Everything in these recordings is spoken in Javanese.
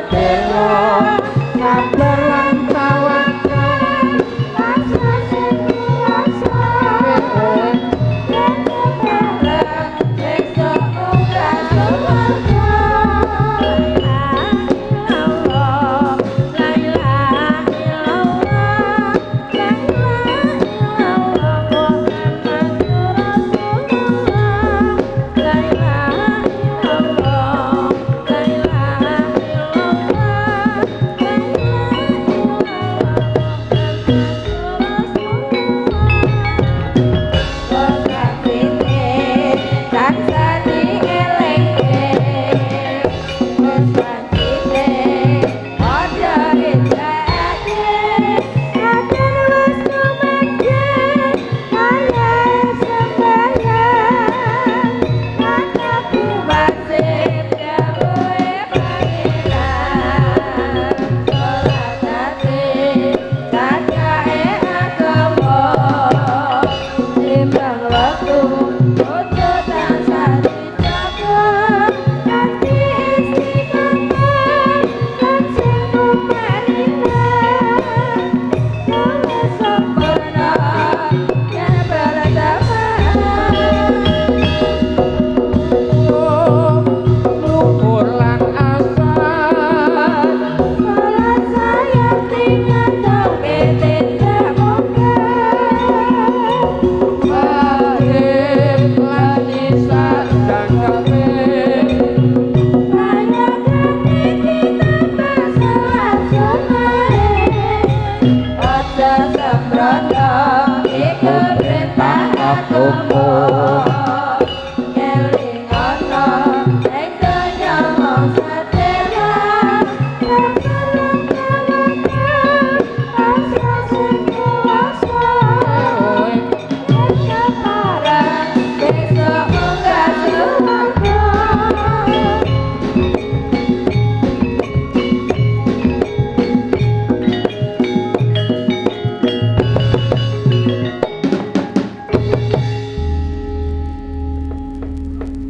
Sedelo sabar lan tawakal Rasa sing kuwasa yen kepareng besok munggah swarga. La ilaha la ilaha illallah, la ilaha illallah Muhammadur Rasulullah. La ilaha illallah, la ilaha illallah, la ilaha illallah Muhammadur Rasulullah. Bosatine tansah dielingke, bosatine aja ngendake, kadang wis tumenggung wayahe sembahyang, anakku wasip dawuhe Pangeran. Salat cacake agama, timbang wektu kudu tansah dijaga, kanthi istiqomah lan sing kumarinah, luwih sempurna yen berjamaah. Luhur lan asar Salat sayakti ngetokake tindak mungkar, Maghrib lan Isya jangkepe prayogane ditambah salat sunnahe. Aja sembrono iku perintah agama, elingono ing donya mung sedhela, sabar lan tawakal pasrah sing kuwasa, yen kepareng besok munggah swarga.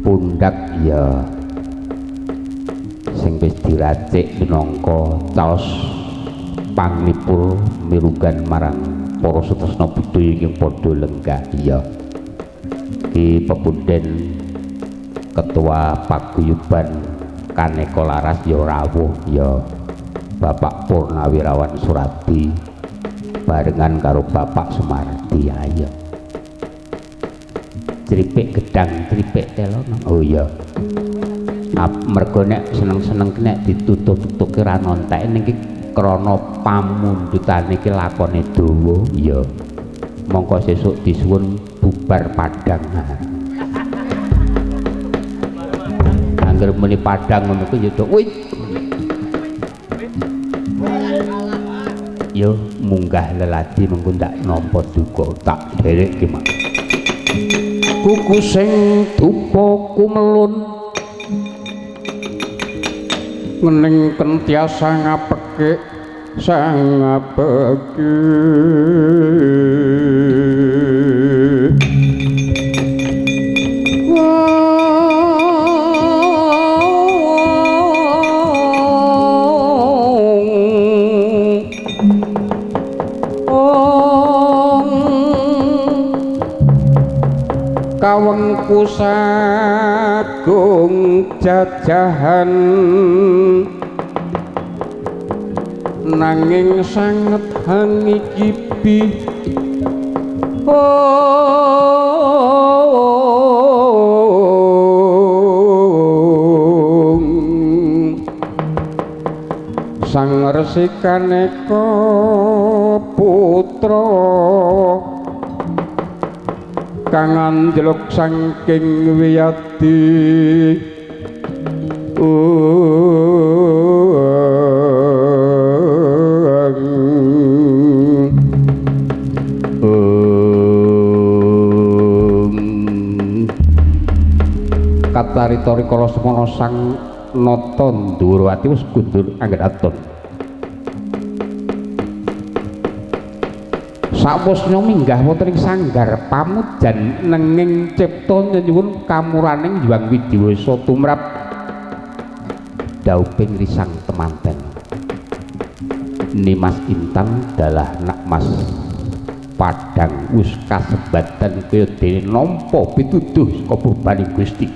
Pundak ya sing wis diracik minangka caos panglipur mirugan marang para sutresna budaya ingkang padha lenggah. Iya, ki pepunden ketua paguyuban Kaneka Laras ya rawuh ya Bapak Purnawirawan Suradi barengan karo Bapak Sumardi. Ayo cripik gedang cripik telono. Oh iya, mergo nek seneng-seneng nek ditutup-tutuke ra nontek niki krana pamundhutane iki lakone dawa. Iya, mongko sesuk disuwun bubar padang. Angger muni padang ngono kuwi ya do wih yo munggah leladi mengko ndak nampa duka tak dherek ki mak. Kuku sing dupa kumelun ngening kentiasa ngapekik sang ngapekik. Kawengku sagung jajahan nanging sanget hangikibi sang resi kaneka putra kang anjlok saking wiyadi. Katarita rikala semana sang nata Ndhurawati wis kundur angger aton. Sakwusna minggah wonten ing sanggar pamujan nenging cipta nyenyuwun kamuraning Hyang Widiwasa tumrap Dauping risang temanten. Nimas Intan dalah nak mas padang wis kasebatan kaya dene nampa pituduh saka purbaning Gusti.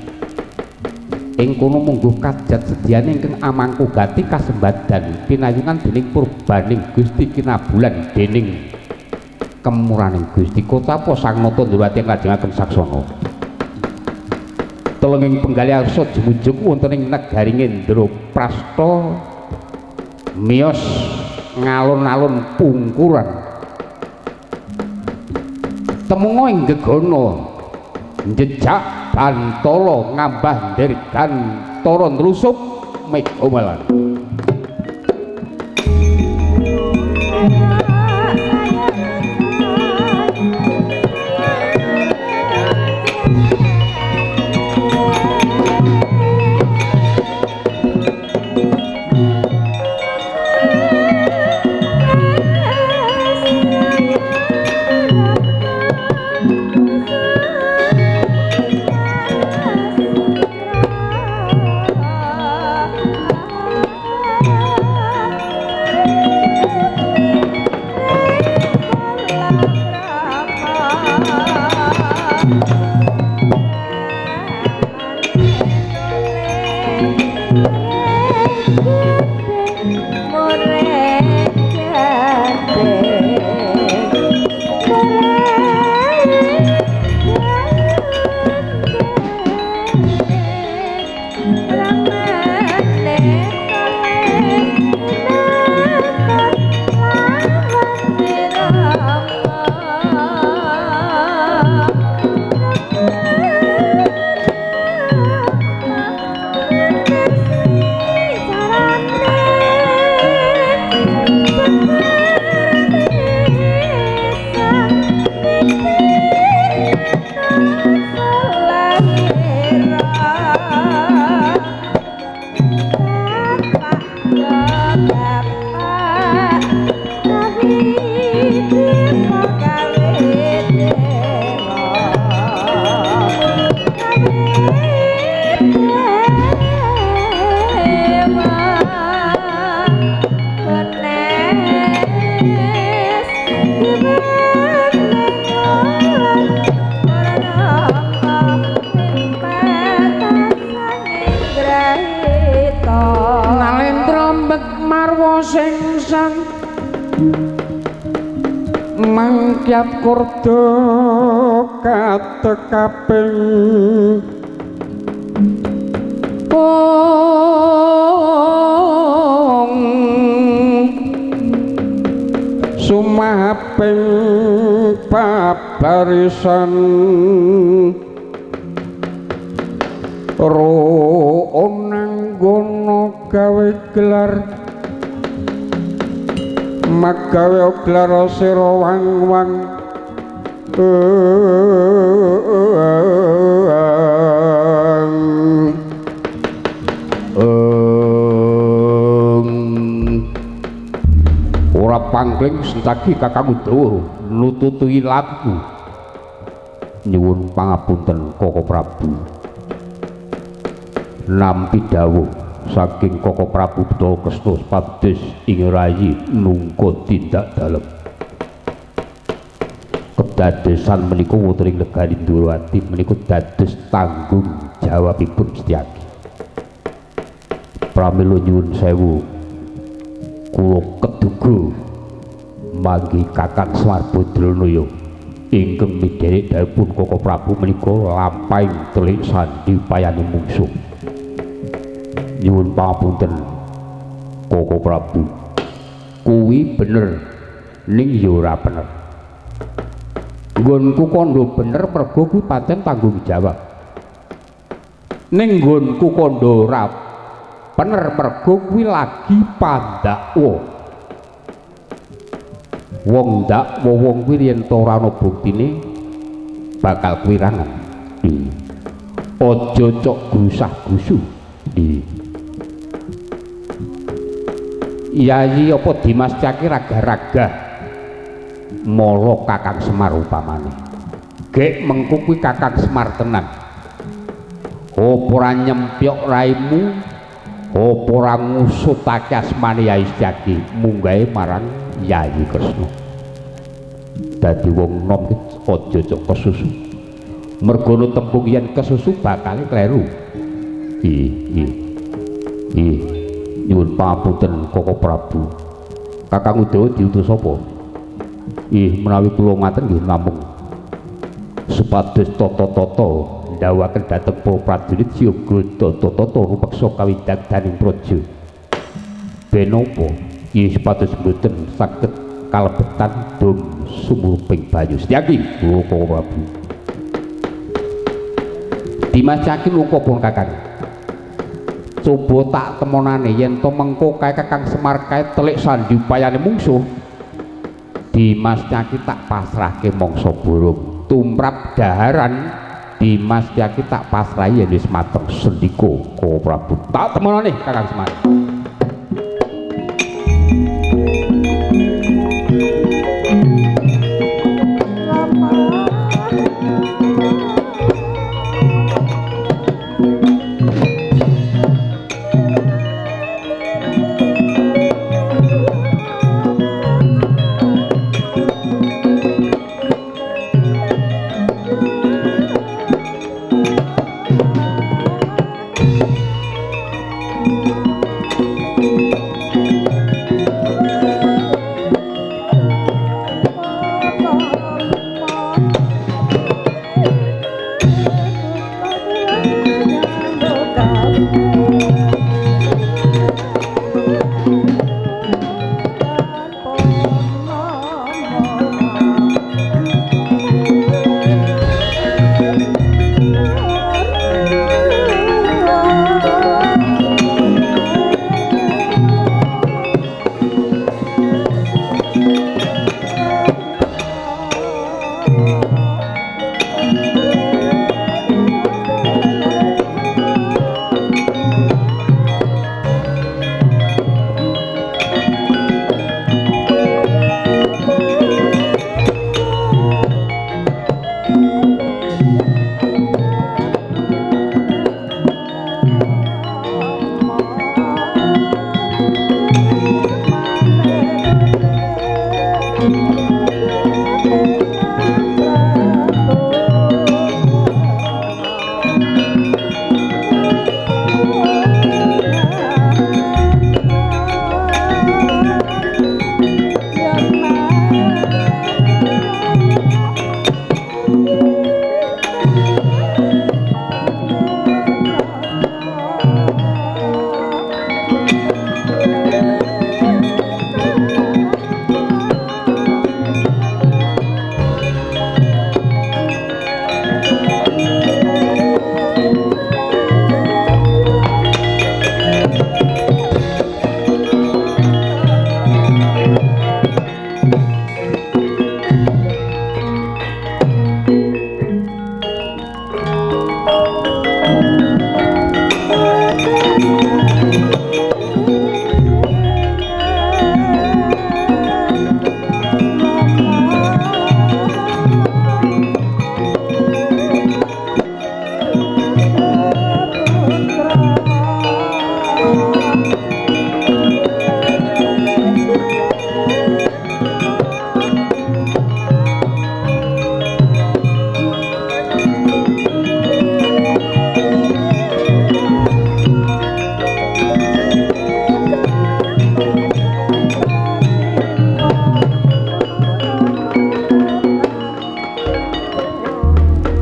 Ing kono mungguh kajat sediane ingkang amangku gati kasembadan pinayungan dening purbaning Gusti kinabulan dening kemuraning Gusti. Kotapa Sang Nata Ndrawati nglajengaken saksana. Telenging penggalih arsa jumujug wonten ing negari Indraprasta miyos ngalun-alun pungkuran. Temunga ing gegana njejak bantala ngambah dirgantara nrusup megamalan. Mangkyat kurda katekaping ong sumahaping babarisan roonanggono gawe gelar magawe gelar sira wang-wang ora pangling sentaki Kakang Udawa nututi laku. Nyuwun pangapunten Koko Prabu. Nampi dawuh saking Koko Prabu Bathara Kresna pados ing rayi nungga tindak dalem. Kedadosan menika wonten ing negari Ndrawati menika dados tanggung jawabipun Setyaki. Pramila nyuwun sewu kula keduga manggi Kakang Semar Badranaya ingkang midherek dawuhipun Koko Prabu menika lampahing telik sandi payane mungsuh. Nyuwun pangapunten Koko Prabu, kuwi bener ning ya ora bener. Nggonku kandha bener mergo kuwi pancen tanggung jawab. Ning nggonku kandha ora bener mergo kuwi lagi pandakwa. Wong ndakwa wong kuwi yen ta ora ana buktine bakal kuwirangan. Aja cok grusah-grusu. Yayi apa Dimas Caki raga-raga mala Kakang Semar upamane. Gek mengko kuwi Kakang Semar tenan. Apa ora nyempyok raimu, Apa ora ngusutake asmane Yai Setyaki munggahe marang Yayi Kresna. Dadi wong nom ki aja cok kesusu. Mergo tembung yen kesusu bakale kleru. Ih. Ih, nyuwun pangapunten Koko Prabu. Kakang Udawa diutus sapa? Ih, menawi kula ngaten nggih namung supados tata-tata ndhawuhaken dhateng para prajurit siaga tata-tata rupeksa kawidagdaning praja. Ben napa? Ih, supados mboten saged kalebetan dom sumuruping banyu. Setyaki, Koko Prabu. Dimas Caki luka pun Kakang. Coba tak temonane yen to mengko kae Kakang Semar kae telik sandi upayane mungsuh. Dimas Caki tak pasrahke mangsa burung. Tumrap daharan Dimas Caki tak pasrahi yen wis mateng sendika Koko Prabu. Tak temonane Kakang Semar.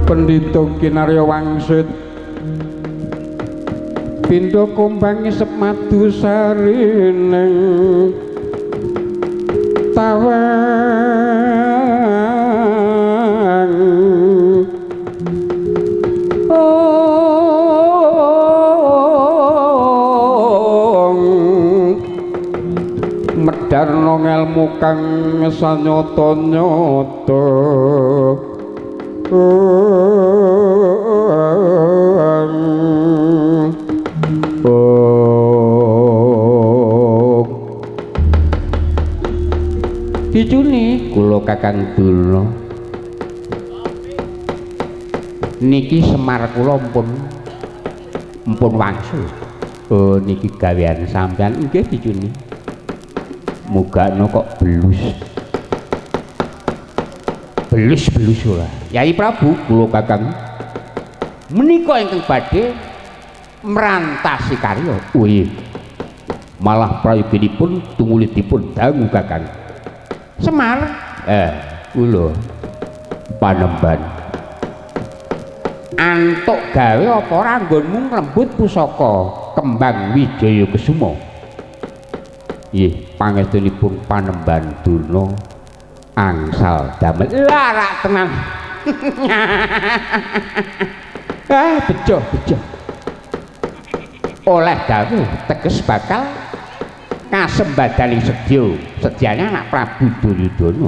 Pendhita Kinarya Wangsit pindha kumbang ngisep madu sarining tawang ong medharna ngelmu kang sanyata-nyata. Dicuni kula Kakang Durna niki Semar kula mpun wangsul. Oh niki gawean sampean nggih dicuni. Mugakno kok belus. Belus-belus ora. Yai Prabu kula Kakang menika ingkang badhe mrantasi karya. Oh iya. Malah prayoginipun tungulipun dangu Kakang. Semar kula panemban antuk gawe apa ora nggonmu nglembut pusaka Kembang Wijaya Kesuma. Nggih, pangestunipun Panemban Durna angsal damel. Lah rak tenan. Ah, bejo bejo. Oleh gawe teges bakal kasembadaning sedya. Sedyane anak Prabu Duryudana.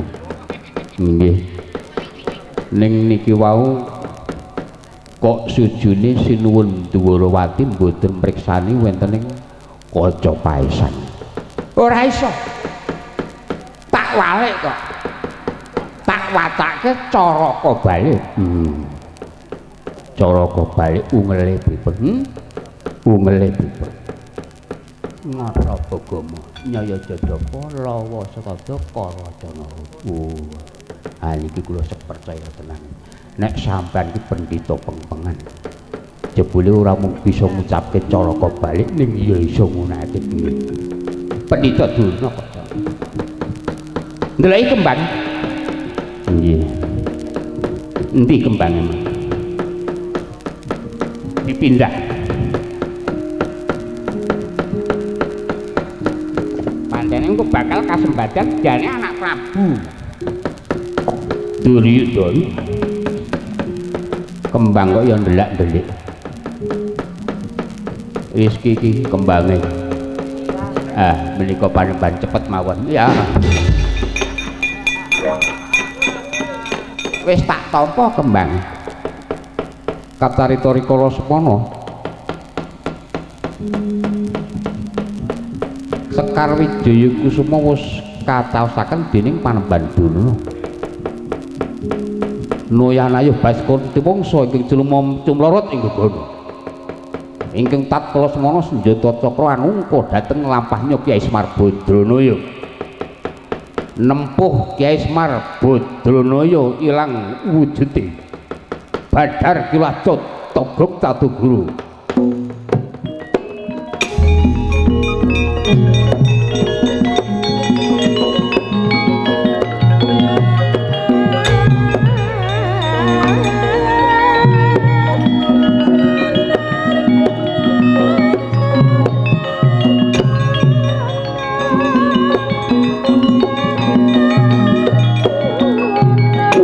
Nggih. Ning niki wau kok sujune Sinuwun Dwarawati mboten mriksani wonten ing kaca paesan. Ora iso. Tak walik kok. Tak watake caraka balik. Caraka balik ungele pripun? Ungele pripun? Ngara Bagama nyaya jajaka lawa sakada karacana. Oh. Ha niki kula percaya tenan. Nek sampean iki pendhita pengpengan. Jebule ora mung bisa ngucapke caraka balik ning ya iso ngunake. Pendhita Durna kok. Ndeloki kembang. Nggih. Endi kembange? Dipindah. Pancene engko bakal kasembadan jane anak Prabu Duryudana. Kembang kok ya ndelak-ndelik. Wis iki kembange. Ah, menika panemban cepet mawon. Ya. Wis tak tampa kembang. Kacarita rikala semana. Sekar Wijaya Kusuma wis kataosaken dening Panemban Durna. Noyanayuh Baskara Wangsa ingkang jelema cumlorot ing gagana. Ingkang tatkala semana senjata cakra anungka dhateng lampahnya Kyai Semar Badranaya. Nempuh Kyai Semar Badranaya ilang wujude. Badar kilacut togok catuguru.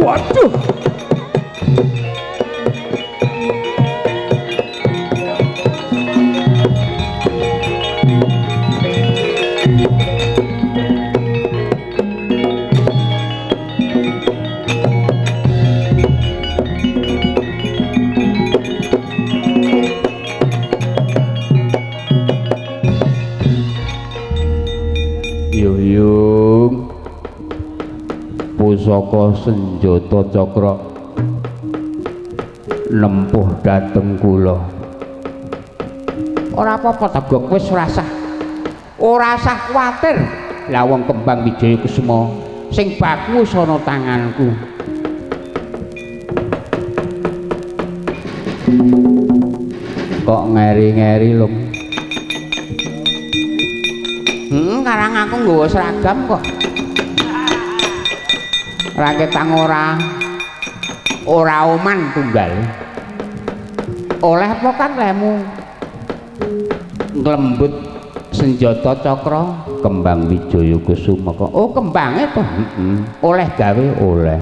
Waduh. Yuyung pusaka senjata cakra nempuh dhateng kula. Ora apa-apa Tegok, wis ora usah kuwatir. Lah wong Kembang Wijaya Kusuma sing baku wis ana tanganku. Kok ngeri-ngeri lho. Karang aku nggawa seragam kok. Raketang ora oman tunggal. Oleh apa kan lemu nglembut senjata cakra Kembang Wijaya Kusuma kok. Oh, kembange to. Heeh. Oleh gawe oleh.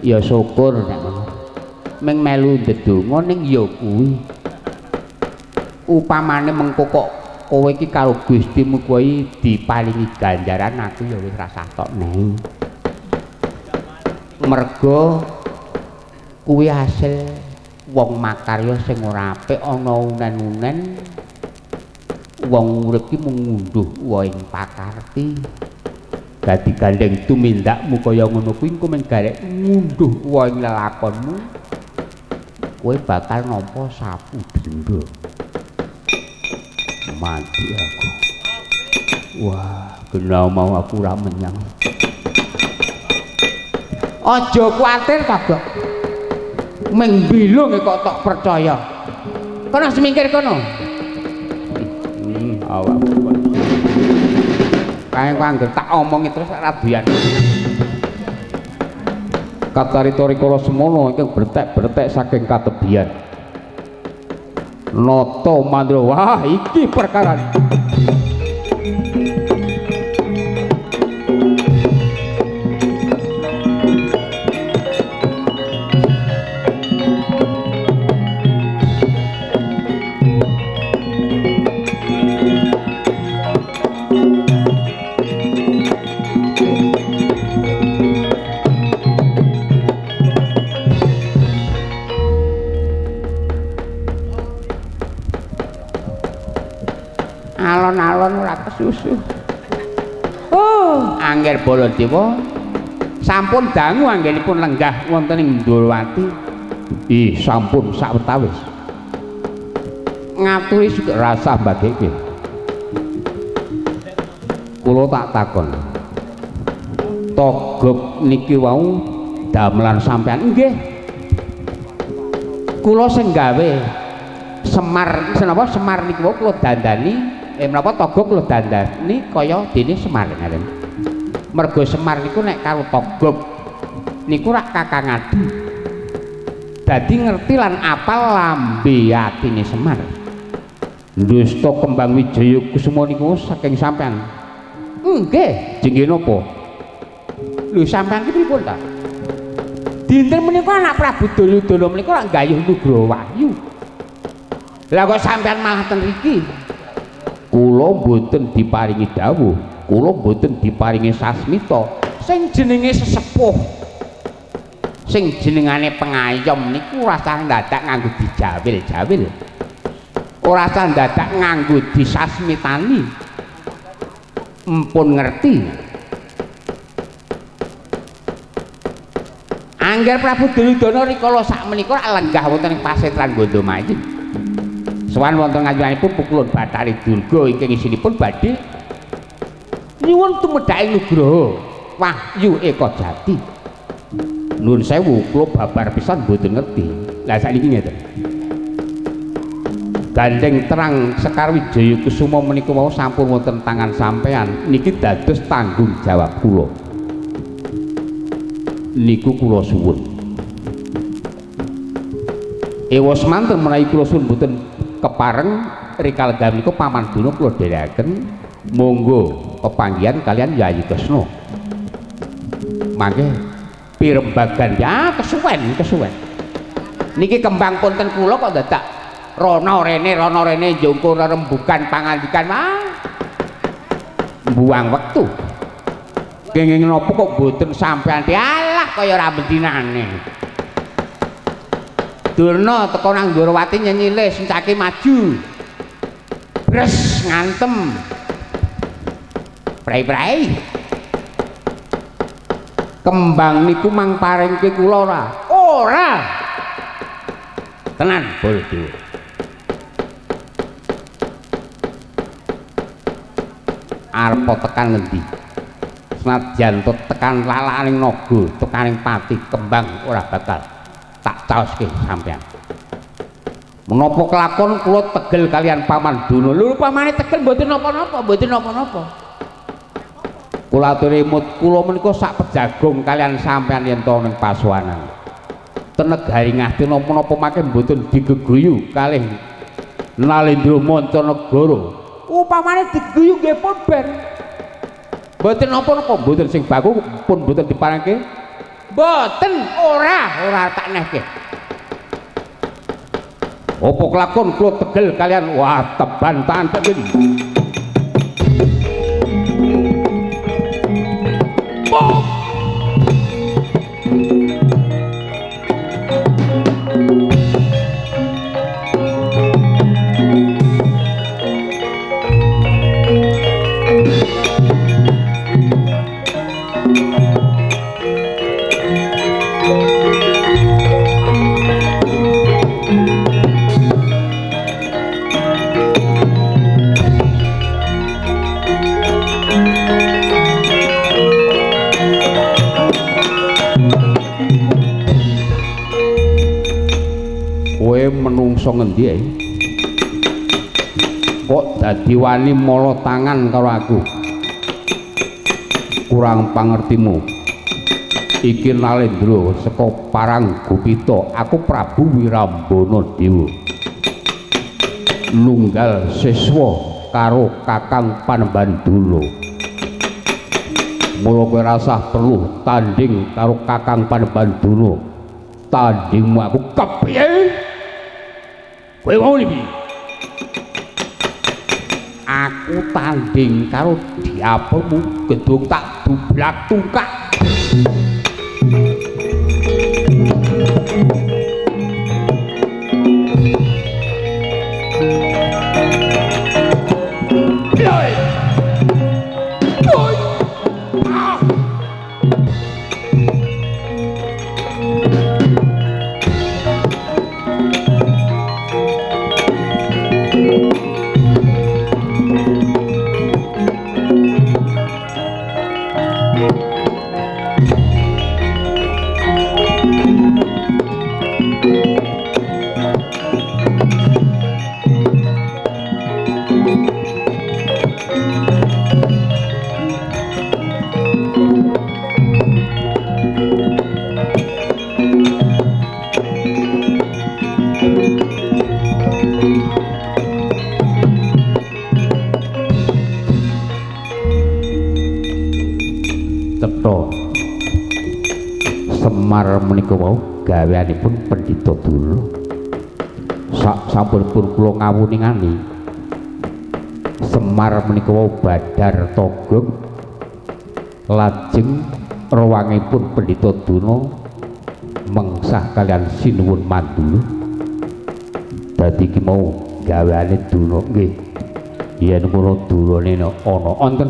Ya syukur nek ngono. Ming melu ndedonga ning ya kuwi. Upamane mengko kok kowe iki karo Gustimu kuwi diparingi ganjaran, aku ya wis rasah tok nehi. Mergo kuwi hasil wong makarya sing ora apik ana unen-unen. Wong urip ki mung ngunduh wae ing pakarti. Dadi gandeng tumindakmu kaya ngono kuwi engko mung garek ngunduh wae ing lelakonmu. Kowe bakal nampa sapu denda. Mati aku. Wah, genah mau aku ora menyang. Aja kuwatir Togok. Ming bilung kok tok percaya. Kono semingkir kono. Awakmu. Kae angger tak omongi terus ora doyan. Katarita rikala semono ingkang bertek-bertek saking katebian. Nata mandra, wah iki perkara. Alon-alon ora kesusu. Oh, Angger Baladewa sampun dangu anggenipun lenggah wonten ing Ndorowati. Ih, sampun sawetawis. Ngaturi rasah mbageke. Kula tak takon. Togok niki wau damelan sampean? Nggih. Kula sing gawe Semar, senapa Semar niku wau kula dandani. Menapa Togok kula dandani kaya dene Semar ngaten. Mergo Semar niku nek karo Togok niku rak kakang adi. Dadi ngerti lan apal lambe atine Semar. Dusta Kembang Wijaya Kusuma niku saking sampean. Nggih, jenenge napa? Lho sampean ki pripun ta? Dinten menika anak Prabu Duryudana menika rak gayuh Nugroho Wahyu. Lah kok sampean malah ten riki? Kula mboten diparingi dawuh, kula mboten diparingi sasmita. Sing jenenge sesepuh, sing jenengane pengayom niku ora sah ndadak nganggo dijawil-jawil. Ora sah ndadak nganggo disasmitani. Empun ngerti. Angger Prabu Duryudana rikala sakmenika lenggah wonten ing pasetran Gondomayi. Sowan wonten ngayunanipun Pukulun Bathari Durga ingkang isinipun badhe nyuwun tumedhaking nugraha Wahyu Eka Jati. Nuwun sewu kula babar pisan mboten ngerti. Lah sakniki ngeten. Gandeng terang Sekar Wijaya Kusuma menika wau sampun wonten tangan sampean niki dados tanggung jawab kula. Niku kula suwun. Ewa semanten menawi kula suwun mboten kepareng rikala menika Paman Duna kula dherekaken monggo pepanggihan kalian Yayi Kresna. Mangke pirembagan ya kesuwen kesuwen. Niki kembang punten kula kok dadak rono rene njungkur rembugan pangandikan mah buang wektu. Kenging napa kok mboten sampean alah kaya ora bendinane. Durna teko nang Ndorowati nyenyile sencake maju. Bres ngantem. Prei-prei. Kembang niku mang paringke kula ora? Ora. Tenan Baladewa. Arep tekan ngendi? Senadyan tekan lalakaning naga, tekaning pati kembang ora bakal tak caoske sampean. Menapa kelakon kula tegel kalian Paman Duna. Lho pamane tegel mboten napa-napa, mboten napa-napa. Kula aturi mut kula menika sak pejagung kalian sampean yen to ning pasuwanan. Tenegari Ngastina menapa mangke mboten digeguyu kalih Nalendra Mancanegara. Upamane digeguyu nggih pun ben. Mboten napa-napa, mboten sing baku pun mboten diparengke. Mboten, ora tak nehke. Apa kelakon kula tegel kalian wah tebantahan tegel. bangsa ngendi ae? Kok dadi wani mala tangan karo aku? Kurang pangertimu. Iki Nalendra saka Paranggupita, aku Prabu Wirambana Dewa. Nunggal siswa karo Kakang Panembahan Dula. Mula kowe rasah perlu tanding karo Kakang Panembahan Dula. Tandingmu aku kepiye? Kowe mau piye? Aku tanding karo diapemu gedung tak dublak tungkak. Semar menika wau gaweanipun Pendhita Durna. Sak sampunipun kula ngawuningani Semar menika wau badar togog lajeng ruwangipun Pendhita Durna mengsah kalian Sinuwun Mandura. Dadi iki mau gaweane Durna nggih. Yen ngono durane ana wonten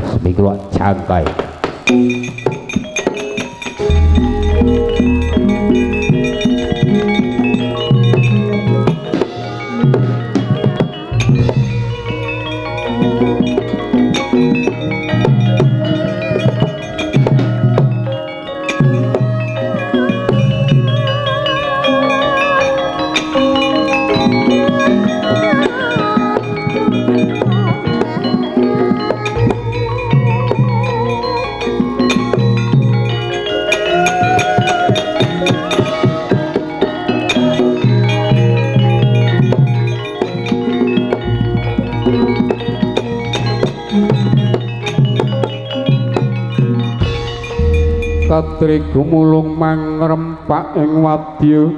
semi kula jangkai. Katri gumulung mangrempak ing wadya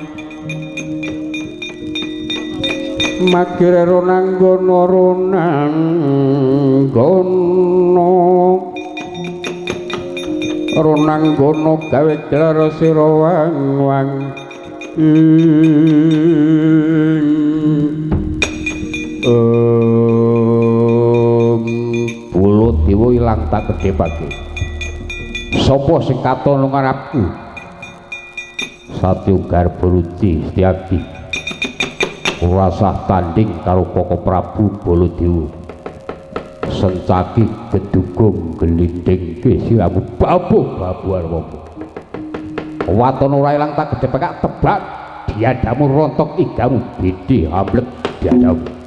magire ronanggana ronanggana ronanggana gawe gelar sira wang-wang Baladewa ilang tak gedhepake. Sapa sing katon ngarepku? Satya Garba Ruci Setyaki. Ora sah tanding karo Koko Prabu Baladewa. Sencaki gedugung glindhingke siramu babuh babuhan apa. Waton ora ilang tak gedhepake tebak diadamu rontok igamu bidhi amblek diadamu. Oh.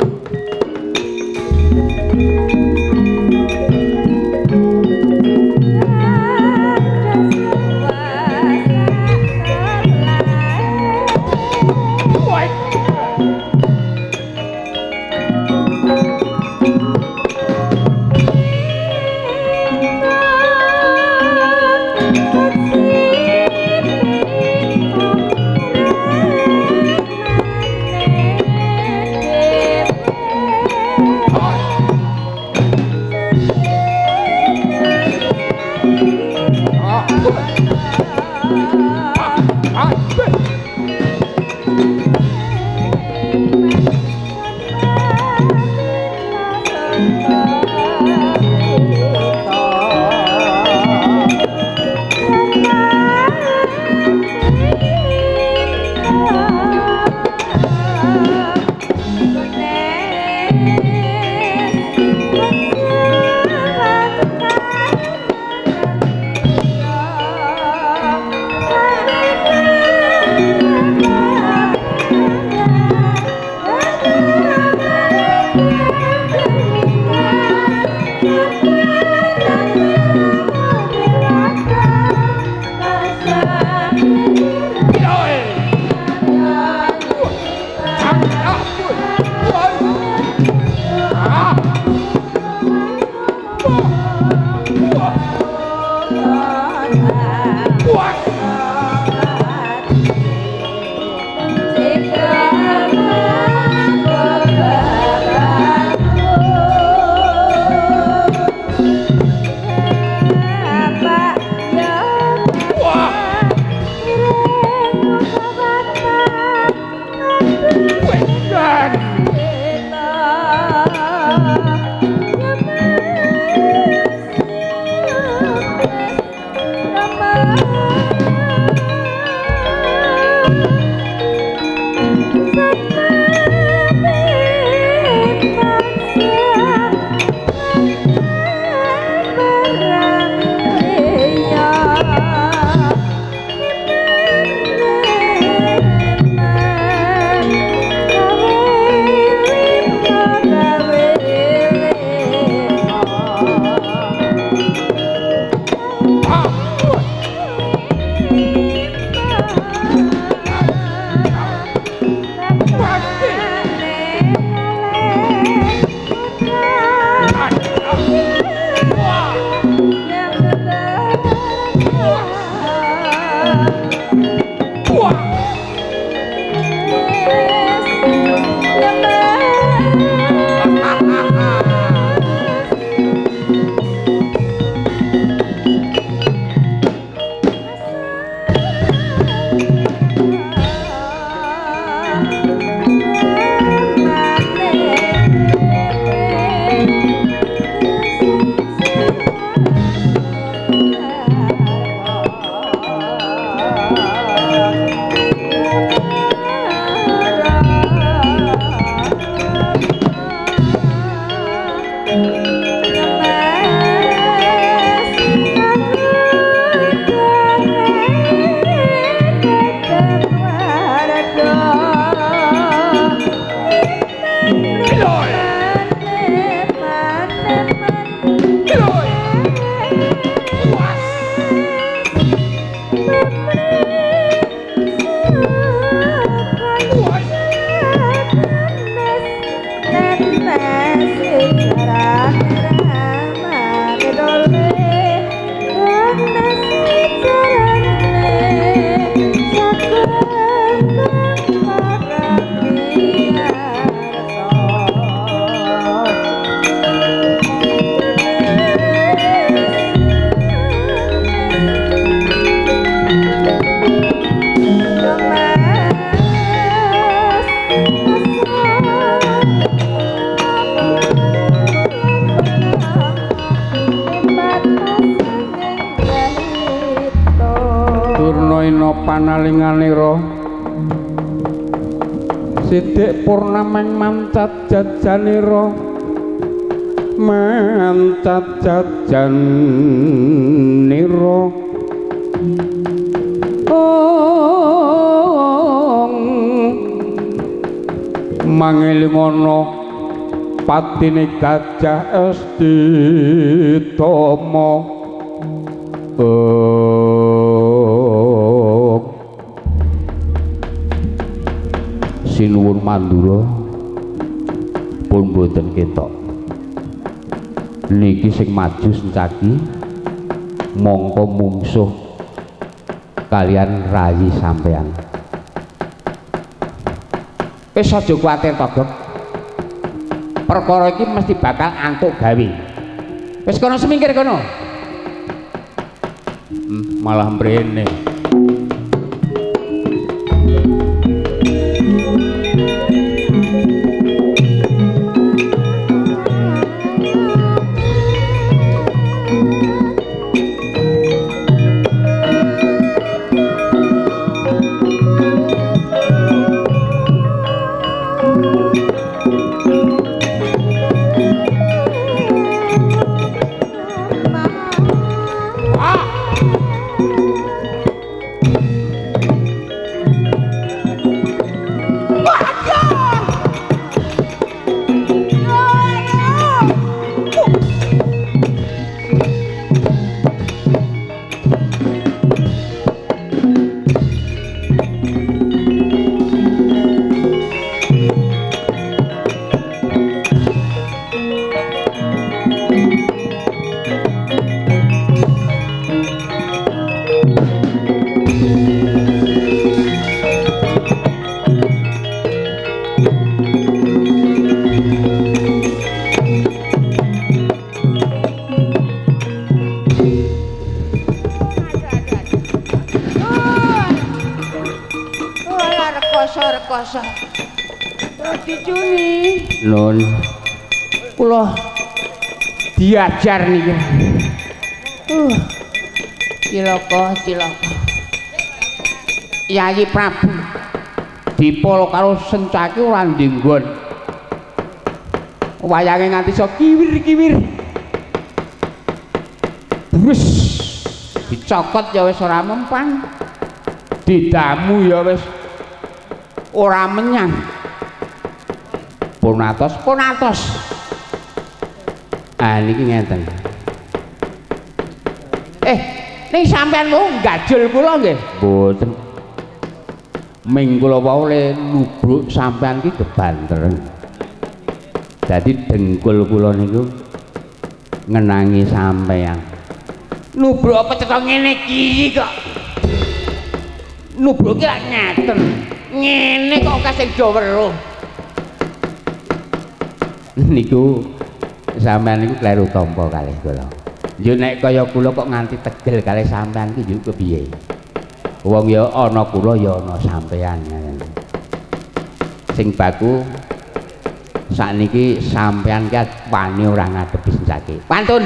Ana panalinganira sidik purnameng mancat jajanira mancat jajanira ong mangelingono patine gajah esti tomo. Sinuwun Mandura pun boten ketok. Niki sing maju Sencaki mongko mungsuh kalian rayi sampean. Wis aja kuwatir Togok. Perkara iki mesti bakal antuk gawe. Wis kono semingkir kono. Malah mrene. Rekoso. Dicuni. Nun. Kula diajar niki. Cilaka, cilaka. Yayi Prabu dipolo karo Sencaki ora ndinggon. Wayange nganti iso kiwir-kiwir. Wis dicokot ya wis ora mempan. Didamu ya wis ora menyang. Pun atos, pun atos. Ah niki ngenten. Ning sampean wau gajul kula nggih? Mboten. Ming kula wau le nubruk sampean ki kebanteren. Dadi dengkul kula niku ngenangi sampean. Nubruk apa cetha ngene iki kok. Nubruk ki lak ngeten. Ngene kok kasih do weruh. Niku sampean niku kleru tampa kalih kula. Yo nek kaya kula kok nganti tegel kalih sampean ki yo kepiye? Wong ya ana kula ya ana sampean. Sing baku sakniki sampean ki wani ora ngadepi Sencaki. Pantun.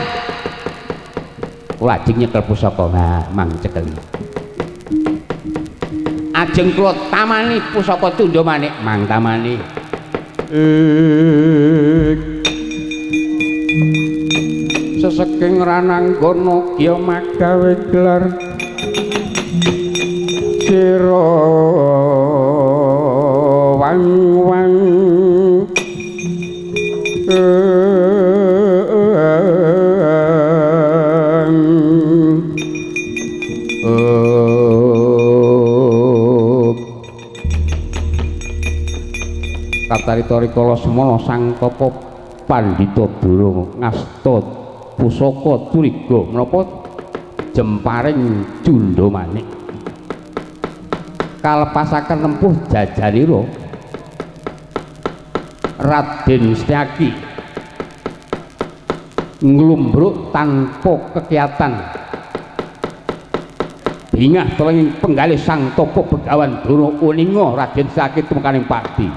Kula ajeng nyekel pusaka mang cekeli. Ajeng kula tamani pusaka Cunda Manik mang tamani. Seseking rananggana kya magawe gelar sira wang-wang Katarita rikala semana sang tapa pandhita Durung ngasta pusaka curiga menapa jemparing Cunda Manik kalepasaken nempuh jajanira Raden Setyaki nglumbruk tanpa kekiatan bingah telenging penggalih sang tapa Begawan Durna uninga Raden Setyaki tumekaning pati.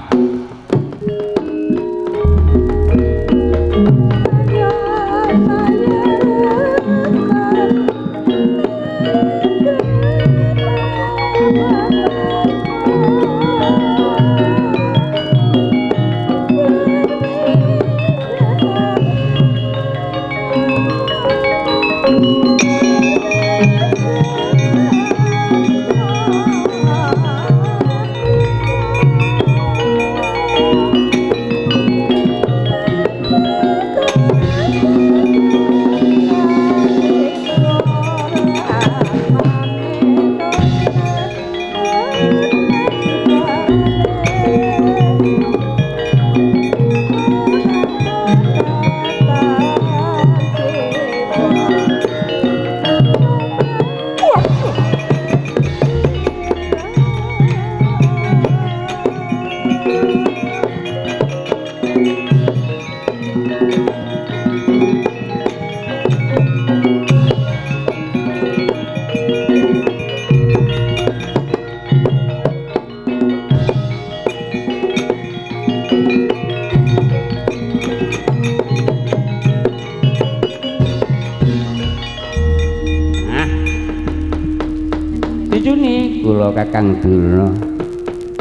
Kula Kakang Durna.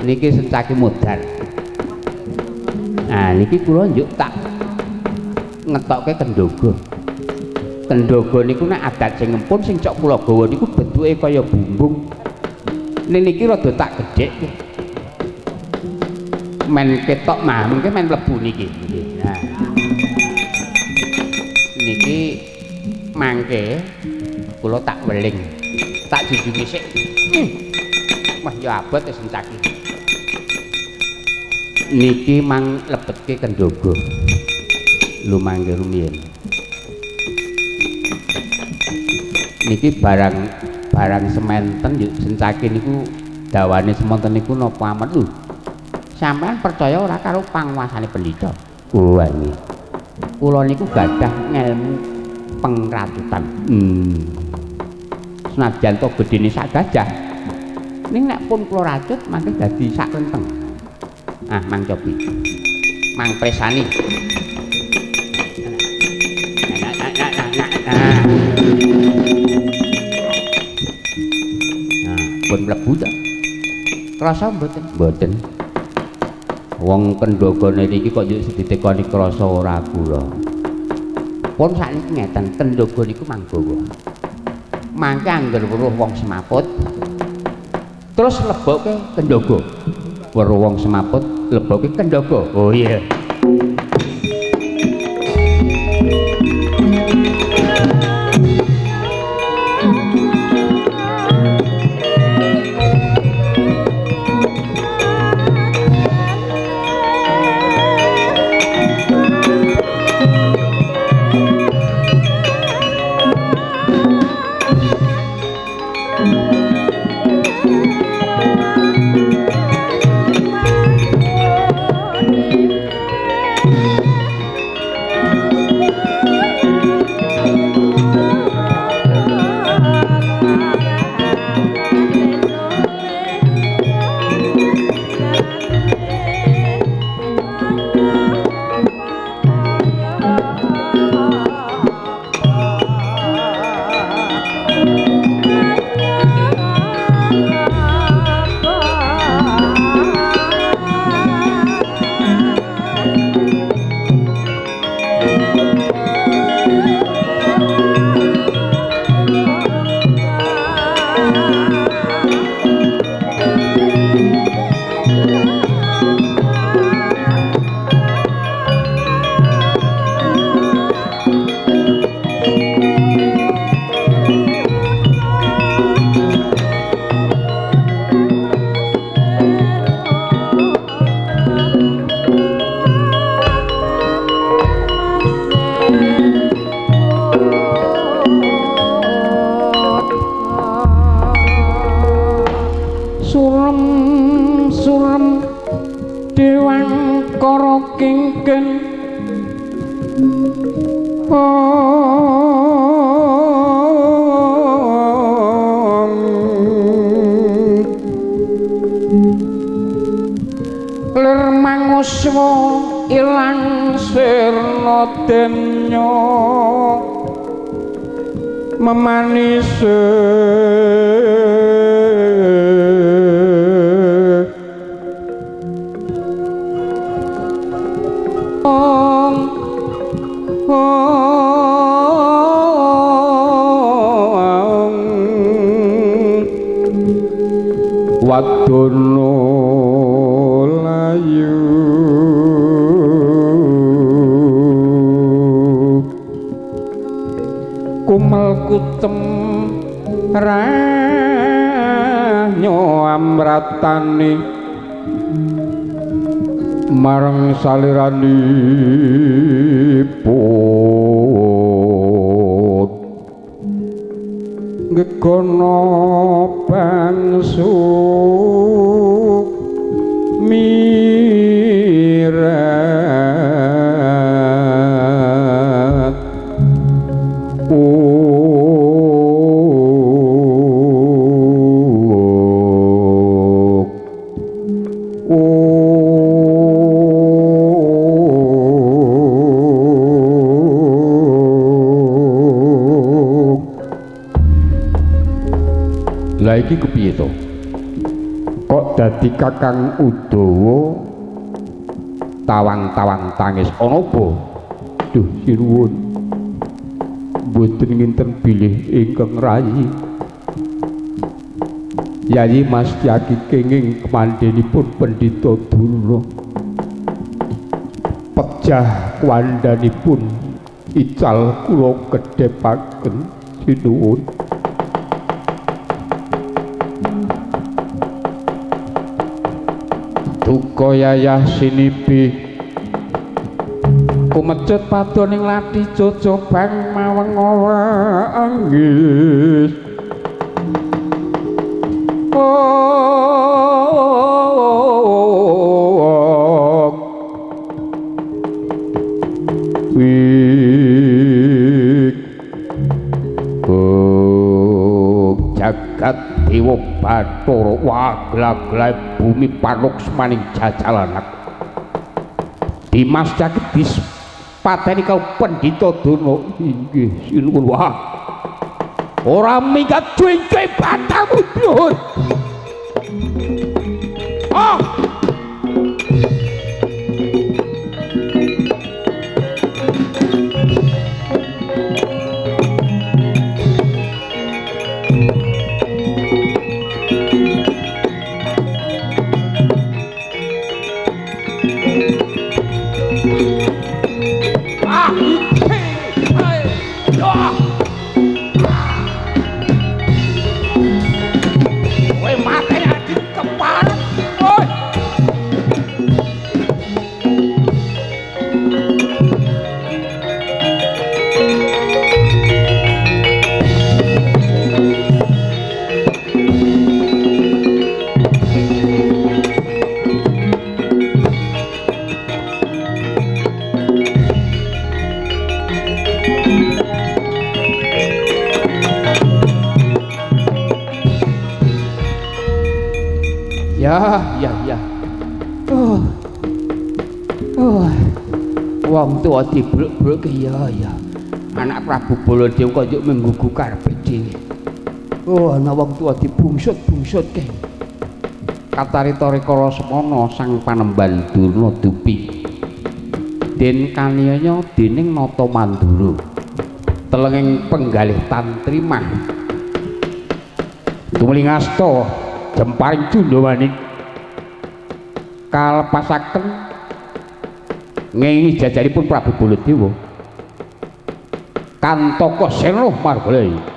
Niki sencake modar. Nah niki kula njuk tak ngetokke kendoga. Kendoga niku nek adat sing ngempun sing cok kula gawa niku bentuke kaya bumbung. Niki rada tak gedhekke. Men ketok mah mungkin men mlebu niki. Nah. Niki mangke kula tak weling. Tak junjungi sik. Wah ya abot wis sencaki. Niki mang lebetke kendoga. Lumangke rumiyin. Niki barang sementen yuk sencaki niku dawane semonten niku napa amet lho. Sampeyan percaya ora karo panguasane pendhita? Oh nggih. Kula niku gadah ngelmu pengratutan. Senajan to gedene sak gajah. Ning nek pun kula racut mangke dadi sak klenteng. Ah, mang cobi. Mang presani. Nah. Nah, pun mlebu ta. Krasa mboten? Mboten. Wong kendogane niki kok yo ditekoni krasa ora kula. Pun sakniki ngeten, kendoga niku manggawa. Mangke angger weruh wong semaput terus lebokke kendoga. Weruh wong semaput lebokke kendoga. Oh iya. Marang saliranipun gegono bangsu mirat Lah iki kepiye to? Kok dadi Kakang Udawa tawang-tawang tangis ana apa? Duh sinuwun. Mboten nginten bilih ingkang rayi. Yayi Mas Tyaki kenging kemandhenipun Pendhita Durna. Pejah kuwandhanipun ical kula gedhepaken sinuwun. Duka yayah sinipi kumecut padoning lathi jojobang maweng-wengis. Jagat Dewa Bathara wagla-gla bumi panuksmaning jajalanak. Dimas Jagdis pateni kau Pendhita Durna. Inggih sinuwun. Wah, ora minggat jengke batangmu nuhun. Ah. Ya, ya, ya. Oh. Oh. Wong tuwa dibruk-bruk ya, ya. Anak Prabu Baladewa kok njuk menggugu karepe dhewe. Oh, ana wong tuwa dibungsut-bungsutke. Katarita rikala semana sang panemban Durna dupi. Den kaniaya dening Nata Mandura. Telenging penggalih tantrimah. Tumuli ngasta jemparing Cundamani kalepasaken ngengi jajaripun Prabu Baladewa. Kantaka sena margala.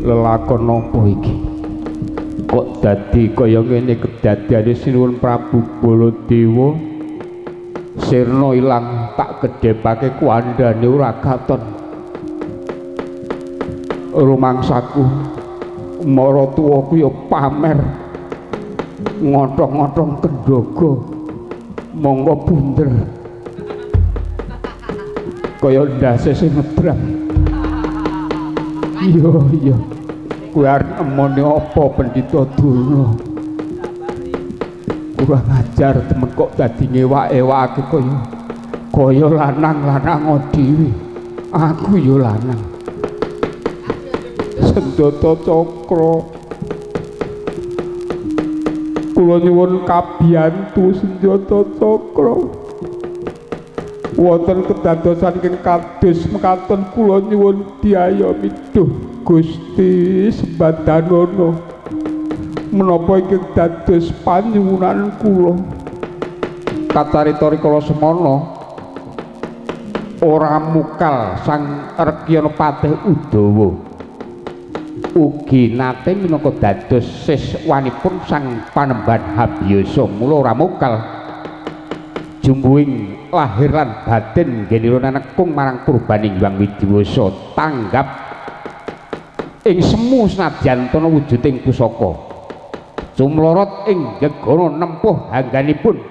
Lelakon napa iki? Kok dadi kaya ngene kedadiane sinuwun Prabu Baladewa? Sirna ilang tak gedhepake kuwandhane ora katon. Rumangsaku maratuwaku ya pamer ngothong-ngothong kendhaga monggo bunder kaya ndase sing ngebrang. Iya, iya. Kowe arep nemoni apa Pendhita Durna? Kurang ajar temen kok dadi ngewak-ewakake kaya kaya lanang-lanang dhewe. Aku ya lanang. Senjata Cakra. Kula nyuwun kabiyantu Senjata Cakra. Wonten kedadosan ingkang kados mekaten kula nyuwun diayomi duh Gusti Sembadanono. Menapa ingkang dados panyuwunan kula? Kacarita rikala semana ora mukal Sang Rekyana Patih Udawa. Ugi nate minangka dados siswanipun Sang Panembahan Habiyasa, mula ora mukal jumbuhing lahir lan batin nggenira nanekung marang purbaning Hyang Widiwasa tanggap ing semu senadyan tana wujuding pusaka cumlorot ing gegana nempuh hangganipun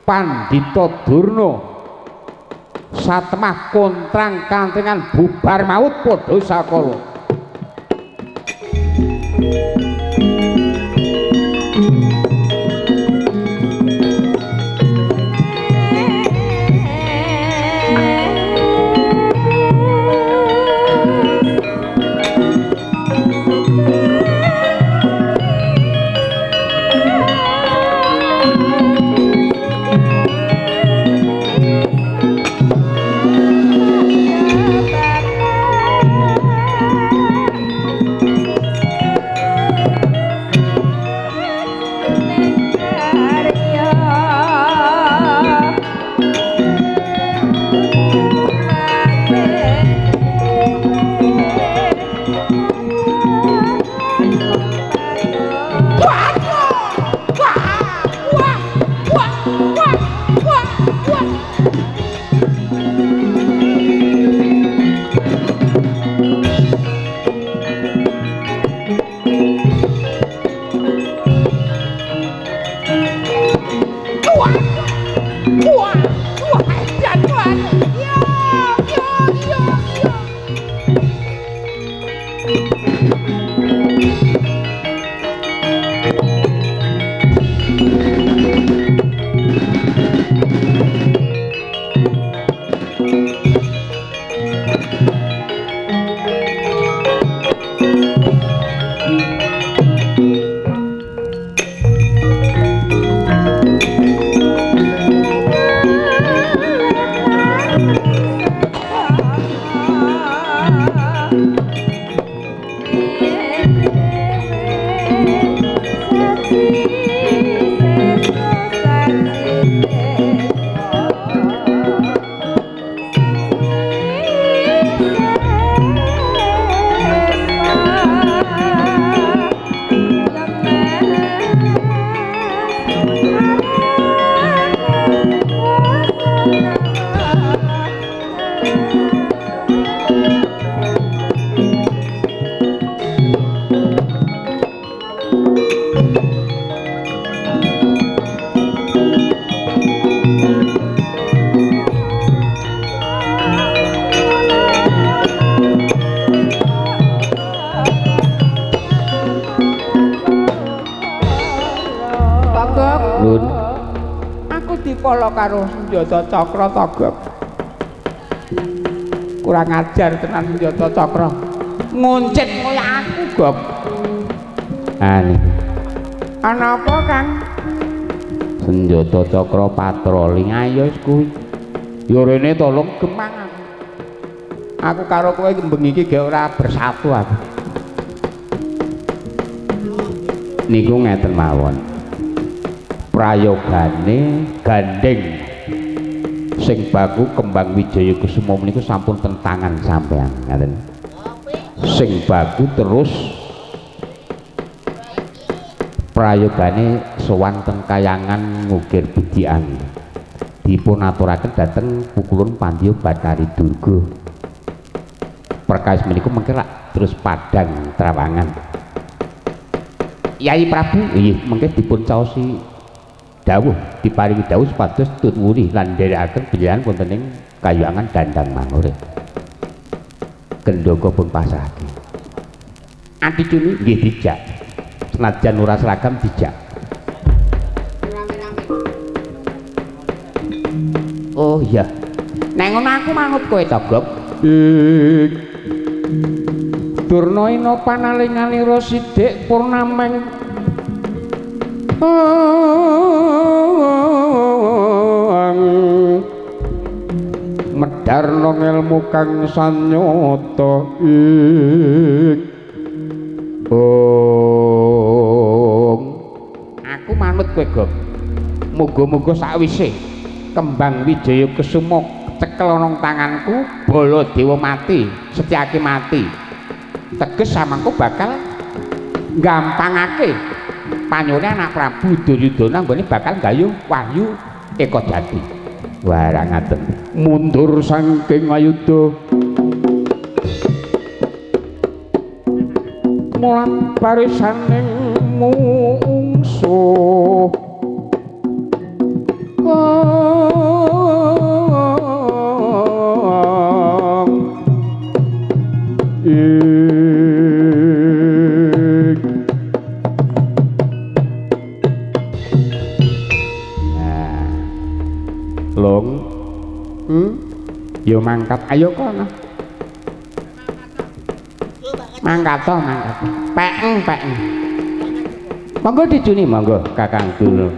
Pandhita Durna satemah kontrang kantringan bubar maut padha sakala. Dipolo karo Senjata Cakra Togok. Kurang ajar tenan Senjata Cakra. Ngoncet kaya aku, Gok. Ane. Ana apa, Kang? Senjata Cakra patroli ayo wis kuwi. Ya rene tolong gemang aku. Aku karo kowe bengi iki gek ora bersatu aku. Niku ngeten mawon. Prayogane gandeng sing baku kembang Wijaya Kusuma niku sampun tentangan sampean ngaten. Sing baku terus prayogane sowan teng kayangan ngukir bidikan dipun aturaken dhateng pukulun Pandya Bathari Durga. Perkawis menika mengke lak terus padhang trawangan. Yai Prabu nggih mengke dipun caosi dawuh diparingi dawuh supados tut wuri lan nderekaken panjenengan wonten ing kayuwangan Dandang Mangure. Kendaka pun pasrahake. Anti cuni nggih dijak. Senajan ora seragam dijak. Oh iya. Nek ngono aku manut kowe to, Gop. Durna ina panaling-alira sithik purnameng medharna ngelmu kang sanyata ing ong. Aku manut kowe, Gop. Muga-muga sakwise kembang Wijaya Kesuma cekel ana tanganku, Baladewa mati, Setyaki mati. Teges samangku bakal gampangake panyone anak Prabu Duryudana nggone bakal gayuh wahyu Eka Jati. Wah, ngaten. Mundur saking ayuda mulat barisaning mungsuh. Long, yo mangkat, ayo kono. Mangkat to, mangkat. Pekeng, pekeng. Monggo dijuni, monggo Kakang Durna.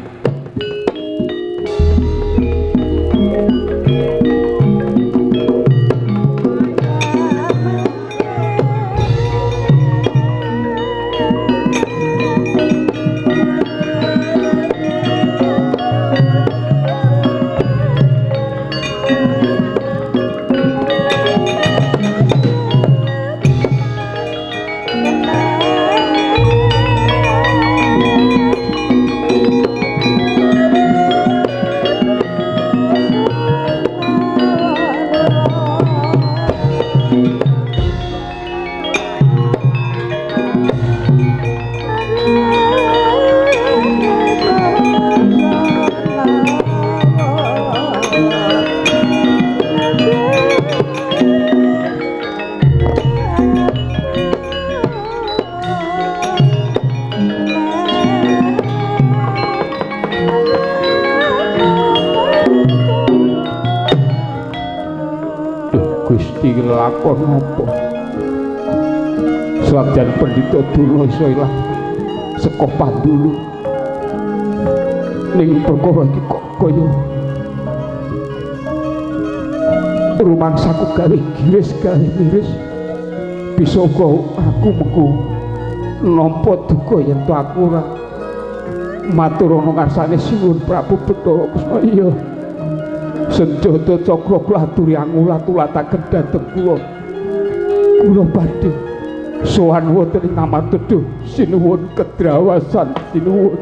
Gusti lakon apa? Senajan pendhita Durna iso ilang saka pandulu, ning perkara iki kok kaya rumangsaku gawe giris gawe miris. Bisa uga aku mengko nampa duka yen to aku ora matur ana ngarsane Sinuwun Prabu Bathara Kresna. Iya. Senjata cakra kula aturi angulat-ulataken dhateng kula. Kula badhe sowan wonten ing Amartedha. Sinuwun kedrawasan sinuwun.